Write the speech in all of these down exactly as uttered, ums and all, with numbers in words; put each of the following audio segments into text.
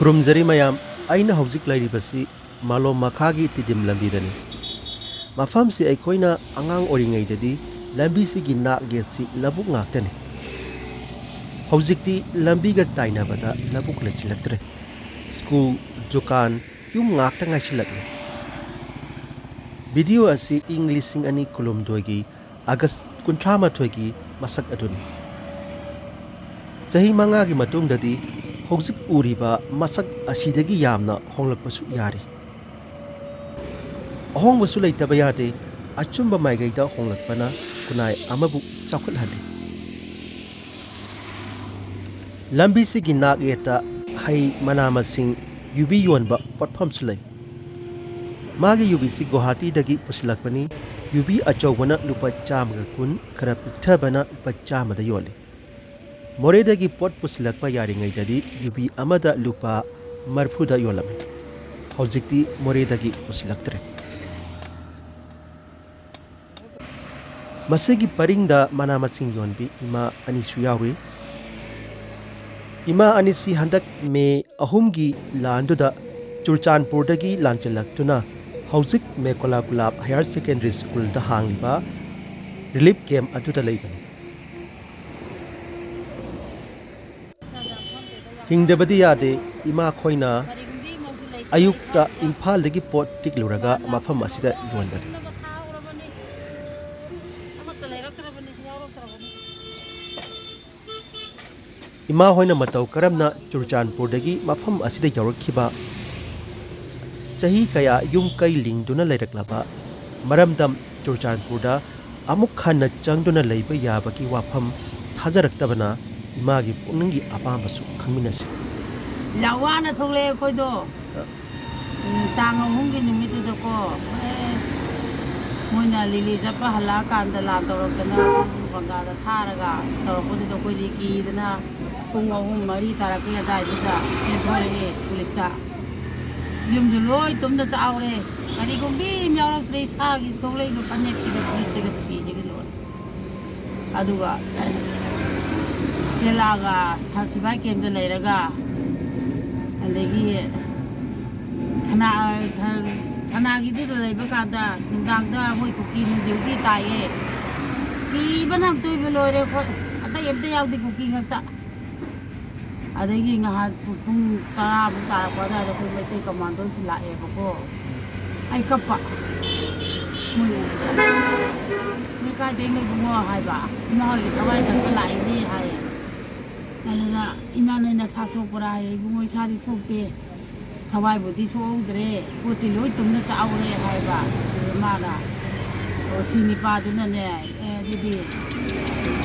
ꯈꯨꯔꯨꯝꯖꯔꯤ ꯃꯌꯥꯝ, ꯑꯩꯅ ꯍꯧꯖꯤꯛ ꯂꯩꯔꯤꯕꯁꯤ ꯃꯥꯂꯣꯝ ꯃꯈꯥꯒꯤ ꯇꯤꯗꯤꯝ ꯂꯝꯕꯤꯗꯅꯤ꯫ ꯃꯐꯝꯁꯤ ꯑꯩꯈꯣꯏꯅ ꯑꯉꯥꯡ ꯑꯣꯏꯔꯤꯉꯩꯗꯗꯤ ꯂꯝꯕꯤꯁꯤꯒꯤ ꯅꯥꯛ ꯌꯦꯠꯁꯤ ꯂꯧꯕꯨꯛ ꯉꯥꯛꯇꯅꯤ꯫ ꯍꯧꯖꯤꯛꯇꯤ ꯂꯝꯕꯤꯒ ꯇꯥꯏꯅꯕꯗ ꯂꯧꯕꯨꯛ ꯂꯩꯁꯤꯜꯂꯛꯇ꯭ꯔꯦ꯫ ꯁ꯭ꯀꯨꯜ, ꯗꯨꯀꯥꯟ, ꯌꯨꯝ ꯉꯥꯛꯇ ꯉꯥꯏꯁꯤꯜꯂꯛꯂꯦ꯫ ꯚꯤꯗꯤꯑꯣ ꯑꯁꯤ ꯏꯪ ꯂꯤꯁꯤꯡ ꯑꯅꯤ ꯀꯨꯟꯍꯨꯝꯗꯣꯏꯒꯤ ꯑꯥꯒꯁ ꯀꯨꯟꯊ꯭ꯔꯥ ꯃꯥꯊꯣꯏꯒꯤ ꯃꯁꯛ ꯑꯗꯨꯅꯤ꯫ ꯆꯍꯤ ꯃꯉꯥꯒꯤ ꯃꯇꯨꯡꯗꯗꯤ ꯍꯧꯖꯤꯛ ꯎꯔꯤꯕ ꯃꯁꯛ ꯑꯁꯤꯗꯒꯤ ꯌꯥꯝꯅ ꯍꯣꯡꯂꯛꯄꯁꯨ ꯌꯥꯔꯤ꯫ ꯑꯍꯣꯡꯕꯁꯨ ꯂꯩꯇꯕ ꯌꯥꯗꯦ꯫ ꯑꯆꯨꯝꯕ ꯃꯥꯏꯀꯩꯗ ꯍꯣꯡꯂꯛꯄꯅ ꯈꯨꯟꯅꯥꯏ ꯑꯃꯕꯨ ꯆꯥꯎꯈꯠꯍꯜꯂꯤ꯫ ꯂꯝꯕꯤꯁꯤꯒꯤ ꯅꯥꯛ ꯌꯦꯠꯇ ꯍꯩ ꯃꯅꯥ ꯃꯁꯤꯡ, ꯌꯨꯕꯤ ꯌꯣꯟꯕ ꯄꯣꯠꯐꯝꯁꯨ ꯂꯩ꯫ ꯃꯥꯒꯤ ꯌꯨꯕꯤꯁꯤ ꯒꯨꯋꯥꯍꯥꯇꯤꯗꯒꯤ ꯄꯨꯁꯤꯜꯂꯛꯄꯅꯤ꯫ ꯌꯨꯕꯤ ꯑꯆꯧꯕꯅ ꯂꯨꯄꯥ ꯆꯥꯝꯃꯒ ꯀꯨꯟ, ꯈꯔ ꯄꯤꯛꯊꯕꯅ ꯂꯨꯄꯥ ꯆꯥꯝꯃꯗ ꯌꯣꯜꯂꯤ꯫ ꯃꯣꯔꯦꯗꯒꯤ ꯄꯣꯠ ꯄꯨꯁꯤꯜꯂꯛꯄ ꯌꯥꯔꯤꯉꯩꯗꯗꯤ ꯌꯨꯕꯤ ꯑꯃꯗ ꯂꯨꯄꯥ ꯃꯔꯐꯨꯗ ꯌꯣꯜꯂꯝꯃꯤ꯫ ꯍꯧꯖꯤꯛꯇꯤ ꯃꯣꯔꯦꯗꯒꯤ ꯄꯨꯁꯤꯜꯂꯛꯇ꯭ꯔꯦ꯫ ꯃꯁꯤꯒꯤ ꯄꯔꯤꯡꯗ ꯃꯅꯥ ꯃꯁꯤꯡ ꯌꯣꯟꯕꯤ ꯏꯃꯥ ꯑꯅꯤꯁꯨ ꯌꯥꯎꯔꯤ꯫ ꯏꯃꯥ ꯑꯅꯤꯁꯤ ꯍꯟꯗꯛ ꯃꯦ ꯑꯍꯨꯝꯒꯤ ꯂꯥꯟꯗꯨꯗ ꯆꯨꯔꯆꯥꯟꯄꯨꯔꯗꯒꯤ ꯂꯥꯟꯖꯦꯜꯂꯛꯇꯨꯅ ꯍꯧꯖꯤꯛ ꯃꯦꯀꯣꯂꯥ ꯒꯨꯂꯥꯞ ꯍꯥꯌꯔ ꯁꯦꯀꯦꯟꯗꯔꯤ ꯁ꯭ꯀꯨꯜꯗ ꯍꯥꯡꯂꯤꯕ ꯔꯤꯂꯤꯐ ꯀꯦꯝꯞ ꯑꯗꯨꯗ ꯂꯩꯕꯅꯤ꯫ ꯍꯤꯡꯗꯕꯗꯤ ꯌꯥꯗꯦ꯫ ꯏꯃꯥꯈꯣꯏꯅ ꯑꯌꯨꯛꯇ ꯏꯝꯐꯥꯜꯗꯒꯤ ꯄꯣꯠ ꯇꯤꯛꯂꯨꯔꯒ ꯃꯐꯝ ꯑꯁꯤꯗ ꯌꯣꯟꯕꯅꯤ꯫ ꯏꯃꯥ ꯍꯣꯏꯅ ꯃꯇꯧ ꯀꯔꯝꯅ ꯆꯨꯔꯆꯥꯟꯄꯨꯔꯗꯒꯤ ꯃꯐꯝ ꯑꯁꯤꯗ ꯌꯧꯔꯛꯈꯤꯕ? ꯆꯍꯤ ꯀꯌꯥ ꯌꯨꯝ ꯀꯩ ꯂꯤꯡꯗꯨꯅ ꯂꯩꯔꯛꯂꯕ ꯃꯔꯝꯗꯝ ꯆꯨꯔꯆꯥꯟꯄꯨꯔꯗ ꯑꯃꯨꯛ ꯍꯟꯅ ꯆꯪꯗꯨꯅ ꯂꯩꯕ ꯌꯥꯕꯒꯤ ꯋꯥꯐꯝ ꯊꯥꯖꯔꯛꯇꯕꯅ ꯏꯃꯥꯒꯤ ꯄꯨꯛꯅꯤꯡꯒꯤ ꯑꯄꯥꯝꯕꯁꯨ ꯈꯪꯃꯤꯟꯅꯁꯤ꯫ ꯌꯥꯝ ꯋꯥꯅ ꯊꯣꯛꯂꯛꯑꯦ ꯑꯩꯈꯣꯏꯗꯣ꯫ ꯎꯝ, ꯇꯥꯡ ꯑꯍꯨꯝꯒꯤ ꯅꯨꯃꯤꯠꯇꯨꯗꯀꯣ, ꯑꯦꯁ, ꯃꯣꯏꯅ ꯂꯤꯂꯤ ꯆꯠꯄ ꯍꯜꯂꯛꯑꯀꯥꯟꯗ ꯂꯥꯟ ꯇꯧꯔꯛꯇꯅ ꯕꯪꯒꯥꯗ ꯊꯥꯔꯒ ꯇꯧꯔꯛꯄꯗꯨꯗ ꯑꯩꯈꯣꯏꯗꯤ ꯀꯤꯗꯅ ꯄꯨꯡ ꯑꯍꯨꯝ ꯃꯔꯤ ꯇꯥꯔꯛꯄꯩ ꯑꯗꯥꯏꯗꯨꯗ ꯆꯦꯟꯊꯣꯔꯛꯑꯦ ꯄꯨꯂꯤꯁꯇ꯫ ꯌꯨꯝꯁꯨ ꯂꯣꯏ ꯇꯨꯝꯗ ꯆꯥꯍꯧꯔꯦ꯫ ꯒꯥꯔꯤꯒꯨꯝꯕꯤ ꯑꯃ ꯌꯥꯎꯔꯛꯇ꯭ꯔꯦ꯫ ꯏꯁꯥꯒꯤ ꯊꯣꯛꯂꯛꯏꯕ ꯐꯅꯦꯛꯁꯤꯒ ꯐꯨꯔꯤꯠꯁꯤꯒ ꯐꯤꯁꯤꯒ ꯂꯣꯏ꯫ ꯑꯗꯨꯒ ꯆꯦꯜꯂꯛꯑꯒ ꯁꯤꯐꯥꯏ ꯀꯦꯝꯞꯇ ꯂꯩꯔꯒ ꯑꯗꯒꯤ ꯊꯅꯥ ꯊꯅꯥꯒꯤꯗꯨꯗ ꯂꯩꯕ ꯀꯥꯟꯗ ꯅꯨꯡꯗꯥꯡꯗ ꯃꯣꯏ ꯀꯨꯀꯤ ꯅꯨꯡꯗꯤꯒꯤ ꯇꯥꯏꯌꯦ꯫ ꯀꯤꯕꯅ ꯑꯝꯇꯣꯏꯕ ꯂꯣꯏꯔꯦ ꯑꯩꯈꯣꯏ꯫ ꯑꯇꯩ ꯑꯝꯇ ꯌꯥꯎꯗꯦ, ꯀꯨꯀꯤ ꯉꯥꯛꯇ꯫ ꯑꯗꯒꯤ ꯉꯥꯏꯍꯥꯛ ꯄꯨꯡ ꯇꯔꯥꯃꯨꯛ ꯇꯥꯔꯛꯄ ꯑꯗꯨꯋꯥꯏꯗ ꯑꯩꯈꯣꯏ ꯃꯩꯇꯩ ꯀꯃꯥꯟꯗꯣꯁꯤ ꯂꯥꯛꯑꯦꯕꯀꯣ꯫ ꯑꯩ ꯀꯞꯄ꯫ ꯃꯣꯏ ꯎꯕꯗ, "ꯅꯣꯏ ꯀꯥꯏꯗꯩꯅꯣ ꯏꯕꯨꯡꯉꯣ?" ꯍꯥꯏꯕ꯫ "ꯏꯃꯥ ꯍꯣꯏꯒꯤ ꯊꯋꯥꯏ ꯀꯟꯕ ꯂꯥꯛꯏꯅꯦ" ꯍꯥꯏꯌꯦ꯫ ꯑꯗꯨꯗ ꯏꯃꯥ, "ꯅꯣꯏ ꯅꯁꯥ ꯁꯣꯛꯄ꯭ꯔꯥ?" ꯍꯥꯏꯌꯦ꯫ "ꯏꯕꯨꯡꯉꯣ, ꯏꯁꯥꯗꯤ ꯁꯣꯛꯇꯦ, ꯊꯋꯥꯏꯕꯨꯗꯤ ꯁꯣꯛꯍꯧꯗ꯭ꯔꯦ, ꯄꯣꯠꯇꯤ ꯂꯣꯏ ꯇꯨꯝꯅ ꯆꯥꯍꯧꯔꯦ" ꯍꯥꯏꯕ꯫ ꯑꯗꯨꯗ ꯃꯥꯅ, ꯑꯣ, ꯁꯤ ꯅꯤꯄꯥꯗꯨꯅꯅꯦ, "ꯑꯦ, ꯑꯗꯨꯗꯤ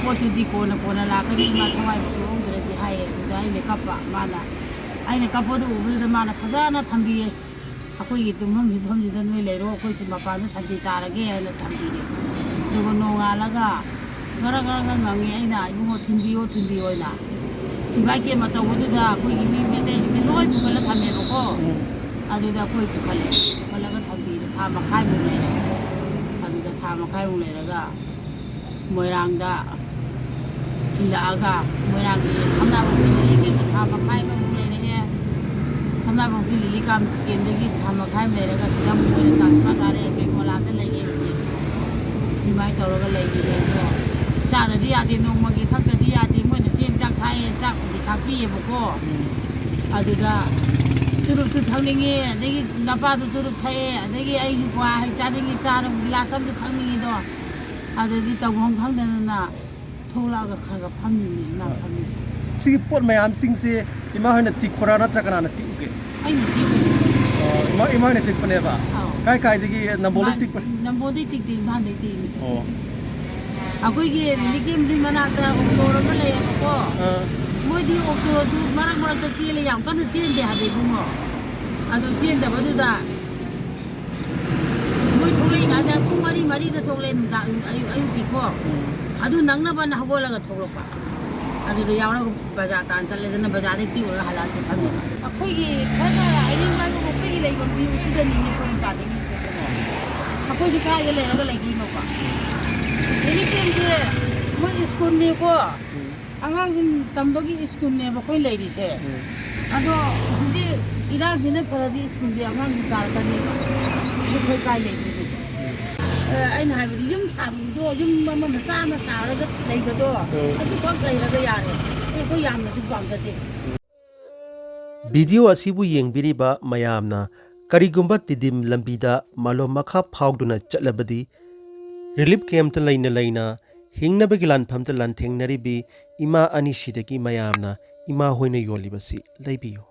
ꯄꯣꯠꯇꯨꯗꯤ ꯀꯣꯟꯅ, ꯀꯣꯟꯅ ꯂꯥꯛꯀꯅꯤ, ꯏꯃꯥ ꯊꯋꯥꯏꯕꯨ ꯁꯣꯛꯍꯧꯗ꯭ꯔꯗꯤ" ꯍꯥꯏꯌꯦ꯫ ꯑꯗꯨꯗ ꯑꯩꯅ ꯀꯞꯄ꯫ ꯃꯥꯅ, ꯑꯩꯅ ꯀꯞꯄꯗꯨ ꯎꯕꯗꯨꯗ ꯃꯥꯅ ꯐꯖꯅ ꯊꯝꯕꯤꯌꯦ꯫ "ꯑꯩꯈꯣꯏꯒꯤ ꯇꯨꯝꯐꯝ ꯍꯤꯞꯐꯝꯁꯤꯗ ꯅꯣꯏ ꯂꯩꯔꯣ, ꯑꯩꯈꯣꯏꯁꯨ ꯃꯄꯥꯟꯗ ꯁꯥꯟꯇꯤ ꯇꯥꯔꯒꯦ" ꯍꯥꯏꯅ ꯊꯝꯕꯤꯔꯦ꯫ ꯑꯗꯨꯒ ꯅꯣꯡꯉꯥꯜꯂꯒ ꯒꯔ ꯒꯔ ꯒꯔ ꯉꯪꯉꯦ꯫ ꯑꯩꯅ, "ꯏꯕꯨꯡꯉꯣ, ꯊꯤꯟꯕꯤꯌꯣ, ꯊꯤꯟꯕꯤꯌꯣꯅ" ꯁꯤꯐꯥꯏ ꯀꯦꯝ ꯑꯆꯧꯕꯗꯨꯗ ꯑꯩꯈꯣꯏꯒꯤ ꯃꯤ ꯃꯩꯇꯩꯁꯤꯡꯁꯦ ꯂꯣꯏ ꯄꯨꯈꯠꯂ ꯊꯝꯃꯦꯕꯀꯣ꯫ ꯎꯝ꯫ ꯑꯗꯨꯗ ꯑꯩꯈꯣꯏ ꯄꯨꯈꯠꯂꯦ꯫ ꯄꯨꯈꯠꯂꯒ ꯊꯝꯕꯤꯔꯦ꯫ ꯊꯥ ꯃꯈꯥꯏꯃꯨꯛ ꯂꯩꯔꯦ꯫ ꯑꯗꯨꯗ ꯊꯥ ꯃꯈꯥꯏꯃꯨꯛ ꯂꯩꯔꯒ ꯃꯣꯏꯔꯥꯡꯗ ꯊꯤꯜꯂꯛꯑꯒ ꯃꯣꯏꯔꯥꯡꯒꯤ ꯊꯝꯅꯥꯕꯨꯡꯒꯤ ꯂꯤꯂꯤ ꯀꯦꯝꯗ ꯊꯥ ꯃꯈꯥꯏ ꯑꯃꯃꯨꯛ ꯂꯩꯔꯛꯑꯦ꯫ ꯊꯝꯅꯥꯕꯨꯡꯒꯤ ꯂꯤꯂꯤ ꯀꯥꯝ-, ꯀꯦꯝꯗꯒꯤ ꯊꯥ ꯃꯈꯥꯏ ꯑꯃ ꯂꯩꯔꯒ ꯁꯤꯗ ꯑꯃꯨꯛ ꯑꯣꯏꯅ ꯇꯥꯟꯊꯥ ꯇꯥꯔꯦ ꯕꯦꯡꯒꯣꯂꯥꯗ ꯂꯩꯌꯦ ꯍꯧꯖꯤꯛ꯫ ꯑꯗꯨꯃꯥꯏꯅ ꯇꯧꯔꯒ ꯂꯩꯔꯤꯅꯦ ꯑꯗꯣ꯫ ꯆꯥꯗꯗꯤ ꯌꯥꯗꯦ, ꯅꯣꯡꯃꯒꯤ ꯊꯛꯇꯗꯤ ꯌꯥꯗꯦ꯫ ꯃꯣꯏꯅ ꯆꯦꯡ ꯆꯥꯛ ꯊꯥꯛꯑꯦ, ꯆꯥꯛꯄꯨꯗꯤ ꯊꯥꯛꯄꯤꯌꯦꯕꯀꯣ꯫ ꯎꯝ꯫ ꯑꯗꯨꯗ ꯆꯨꯔꯨꯞꯁꯨ ꯊꯛꯅꯤꯡꯉꯦ, ꯑꯗꯒꯤ ꯅꯄꯥꯗꯨ ꯆꯨꯔꯨꯞ ꯊꯛꯑꯦ, ꯑꯗꯒꯤ ꯑꯩꯁꯨ ꯀ꯭ꯋꯥ ꯍꯩ ꯆꯥꯅꯤꯡꯉꯤ, ꯆꯥꯔ ꯒꯤꯂꯥꯁ ꯑꯃꯁꯨ ꯊꯛꯅꯤꯡꯉꯤꯗꯣ꯫ ꯑꯗꯨꯗꯤ ꯇꯧꯐꯝ ꯈꯪꯗꯗꯅ ꯊꯣꯛꯂꯛꯑꯒ ꯈꯔ ꯈꯔ ꯐꯝꯃꯤꯅꯦ ꯏꯃꯥ ꯐꯝꯃꯤꯁꯦ꯫ ꯁꯤꯒꯤ ꯄꯣꯠ ꯃꯌꯥꯝꯁꯤꯡꯁꯦ ꯏꯃꯥ ꯍꯣꯏꯅ ꯇꯤꯛꯄ꯭ꯔꯥ ꯅꯠꯇ꯭ꯔꯒ ꯀꯅꯥꯅ ꯇꯤꯛꯎꯒꯦ? ꯑꯩꯅ ꯇꯤꯛꯎꯏ꯫ ꯑꯣ, ꯏꯃꯥ, ꯏꯃꯥ ꯍꯣꯏꯅ ꯇꯤꯛꯄꯅꯦꯕ? ꯑꯧ꯫ ꯀꯥꯏ ꯀꯥꯏꯗꯒꯤ ꯅꯝꯕꯣꯜꯗ ꯏꯃꯥ-, ꯇꯤꯛꯄ? ꯅꯝꯕꯣꯜꯗꯩ ꯇꯤꯛꯇꯦ, ꯏꯝꯐꯥꯜꯗꯩ ꯇꯤꯛꯏꯅꯦ꯫ ꯑꯣ꯫ ꯑꯩꯈꯣꯏꯒꯤ ꯔꯤꯂꯤꯐ ꯀꯦꯝꯞꯀꯤ ꯃꯅꯥꯛꯇ ꯑꯣꯛꯇꯣ ꯑꯃ ꯂꯩꯌꯦꯕꯀꯣ꯫ ꯑꯥ꯫ ꯃꯣꯏꯗꯤ ꯑꯣꯛꯇꯣꯁꯨ ꯃꯔꯛ ꯃꯔꯛꯇ ꯆꯦꯜꯂꯦ, ꯌꯥꯝ ꯀꯟꯅ ꯆꯦꯟꯗꯦ ꯍꯥꯏꯕ ꯏꯕꯨꯡꯉꯣ꯫ ꯑꯗꯨ ꯆꯦꯟꯗꯕꯗꯨꯗ ꯃꯣꯏ ꯊꯣꯛꯂꯛꯏꯉꯩꯗ ꯄꯨꯡ ꯃꯔꯤ, ꯃꯔꯤꯗ ꯊꯣꯛꯂꯛꯑꯦ ꯅꯨꯡꯗꯥꯡ, ꯑꯌꯨꯛ, ꯑꯌꯨꯛꯀꯤꯀꯣ꯫ ꯎꯝ꯫ ꯑꯗꯨ ꯅꯪꯅꯕꯅ ꯍꯧꯒꯠꯂꯒ ꯊꯣꯛꯂꯛꯄ꯫ ꯑꯗꯨꯗ ꯌꯥꯎꯔꯒ ꯕꯖꯥꯔ ꯇꯥꯟ ꯆꯠꯂꯦꯗꯅ, ꯕꯖꯥꯔꯗꯩ ꯇꯤꯛꯎꯔꯒ ꯍꯜꯂꯛꯑꯁꯦ ꯐꯝꯃꯤꯕ꯫ ꯑꯩꯈꯣꯏꯒꯤ ꯁꯔꯀꯥꯔ ꯍꯥꯏꯅꯤꯡꯕ ꯍꯥꯏꯕꯕꯨ ꯑꯩꯈꯣꯏꯒꯤ ꯂꯩꯐꯝ ꯄꯤꯕꯁꯤꯗꯅꯤꯅꯦ ꯑꯩꯈꯣꯏꯅ ꯇꯥꯅꯤꯡꯉꯤꯁꯦ꯫ ꯑꯩꯈꯣꯏꯁꯦ ꯀꯥꯏꯗ ꯂꯩꯔꯒ ꯂꯩꯗꯣꯏꯅꯣꯕ? ꯔꯤꯂꯤꯐ ꯀꯦꯝꯞꯁꯦ ꯃꯣꯏ ꯁ꯭ꯀꯨꯜꯅꯤꯀꯣ꯫ ꯎꯝ꯫ ꯑꯉꯥꯡꯁꯤꯡ ꯇꯝꯕꯒꯤ ꯁ꯭ꯀꯨꯜꯅꯦꯕ ꯑꯩꯈꯣꯏ ꯂꯩꯔꯤꯁꯦ꯫ ꯎꯝ꯫ ꯑꯗꯣ ꯏꯔꯥꯡꯁꯤꯅ ꯐꯔꯗꯤ ꯁ꯭ꯀꯨꯜꯒꯤ ꯑꯉꯥꯡꯁꯤꯡ ꯀꯥꯔꯛꯀꯅꯦꯕ꯫ ꯑꯗꯨ ꯑꯩꯈꯣꯏ ꯀꯥꯏ ꯂꯩꯗꯣꯏꯅꯣ? ꯑ, ꯑꯩꯅ ꯍꯥꯏꯕꯗꯤ ꯌꯨꯝ ꯁꯥꯕꯗꯣ, ꯌꯨꯝ ꯑꯃ ꯃꯆꯥ ꯑꯃ ꯁꯥꯔꯒ ꯂꯩꯕꯗꯣ, ꯑꯗꯨꯈꯛ ꯂꯩꯔꯒ ꯌꯥꯔꯦ꯫ ꯑꯩꯈꯣꯏ ꯌꯥꯝꯅꯁꯨ ꯄꯥꯝꯖꯗꯦ꯫ ꯚꯤꯗꯤꯑꯣ ꯑꯁꯤꯕꯨ ꯌꯦꯡꯕꯤꯔꯤꯕ ꯃꯌꯥꯝꯅ ꯀꯔꯤꯒꯨꯝꯕ ꯇꯤꯗꯤꯝ ꯂꯝꯕꯤꯗ ꯃꯥꯂꯣꯝ ꯃꯈꯥ ꯐꯥꯎꯗꯨꯅ ꯆꯠꯂꯕꯗꯤ, ꯔꯤꯂꯤꯐ ꯀꯦꯝꯞꯇ ꯂꯩꯅ ꯂꯩꯅ ꯍꯤꯡꯅꯕꯒꯤ ꯂꯥꯟꯐꯝꯗ ꯂꯥꯟꯊꯦꯡꯅꯔꯤꯕꯤ ꯏꯃꯥ ꯑꯅꯤꯁꯤꯗꯒꯤ ꯃꯌꯥꯝꯅ ꯏꯃꯥ ꯍꯣꯏꯅ ꯌꯣꯜꯂꯤꯕꯁꯤ ꯂꯩꯕꯤꯌꯨ꯫